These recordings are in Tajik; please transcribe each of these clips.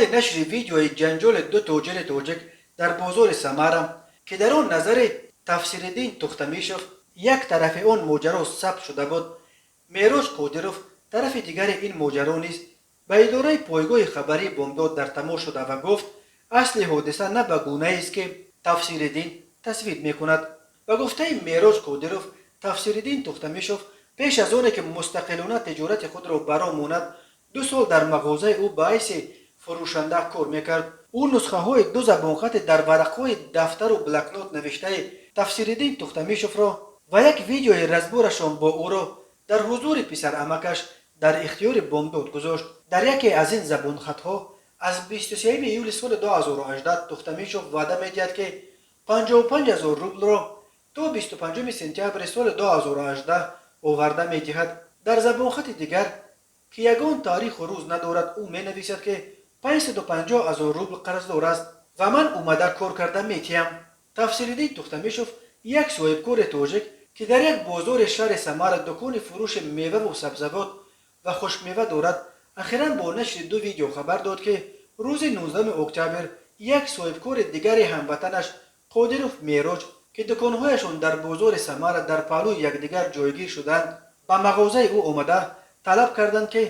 Баъди нашри видеои ҷанҷоли ду тоҷири тоҷик дар бозори Самара, ки дар он назари Тафсириддин Тухтамишев, як тарафи он моҷаро, сабт шуда буд, Мероҷ Қодиров, тарафи дигари ин моҷаро низ ба идораи пойгоҳи хабарии «Бомдод» дар тамос шуда ва гуфт, асли ҳодиса на ба гунаест, ки Тафсириддин тасвир мекунад. Ба гуфтаи Мероҷ Қодиров, Тафсириддин Тухтамишов пеш аз оне ки мустақилона тиҷорати худро ба роҳ монад, 2 сол дар мағозаи ӯ ба ҳайси фурӯшанда кор мекард. Ӯ нусхаҳои ду забонхати дар варақҳои дафтару блокнот навиштаи Тафсириддин Тухтамишовро ва як видеои разборашон бо ӯро дар ҳузури писарамакаш дар ихтиёри «Бомдод» гузошт. Дар яке аз ин забонхатҳо аз 23 июли соли 2018 Тухтамишов ваъда медиҳад, ки 55 ҳазор рублро то 25 сентябри соли 2018 оварда медиҳад. Дар забонхати дигар, ки ягон таъриху рӯз надорад, ӯ менависад, ки 550 ҳазор рубл қарздор аст ва ман омада кор карда метиҳам. Тафсириддин Тухтамишов, як соҳибкори тоҷик, ки дар як бозори шаҳри Самара дукони фурӯши меваву сабзавот ва хушкмева дорад, ахиран бо нашри ду видео хабар дод, ки рӯзи 19 октябр як соҳибкори дигари ҳамватанаш, Қодиров Мероҷ, ки дуконҳояшон дар бозори Самара дар паҳлӯи якдигар ҷойгир шуданд, ба мағозаи ӯ омада талаб карданд, ки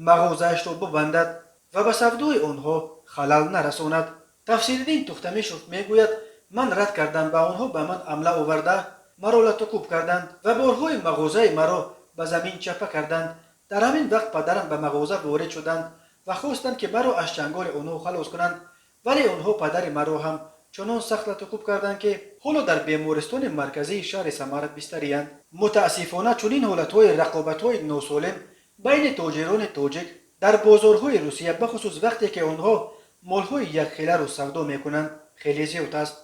мағозаашро бубандад ва ба савдои онҳо халал нарасонад. Тафсириддин Тухтамишов мегӯяд: «Ман рад кардам ва онҳо ба ман ҳамла оварда, маро латукӯб карданд ва борҳои мағозаи маро ба замин чапа карданд. Дар ҳамин вақт падарам ба мағоза ворид шуданд ва хостанд, ки маро аз чанголи онҳо халос кунанд, вале онҳо падари маро ҳам чунон сахт латукӯб карданд, ки ҳоло дар бемористони марказии шаҳри Самара бистариянд». Мутаассифона, чунин ҳолатҳои рақобатҳои носолим байни тоҷирони тоҷик дар бозорҳои Русия, бахусус вақте ки онҳо молҳои якхеларо савдо мекунанд, хеле зиёд аст.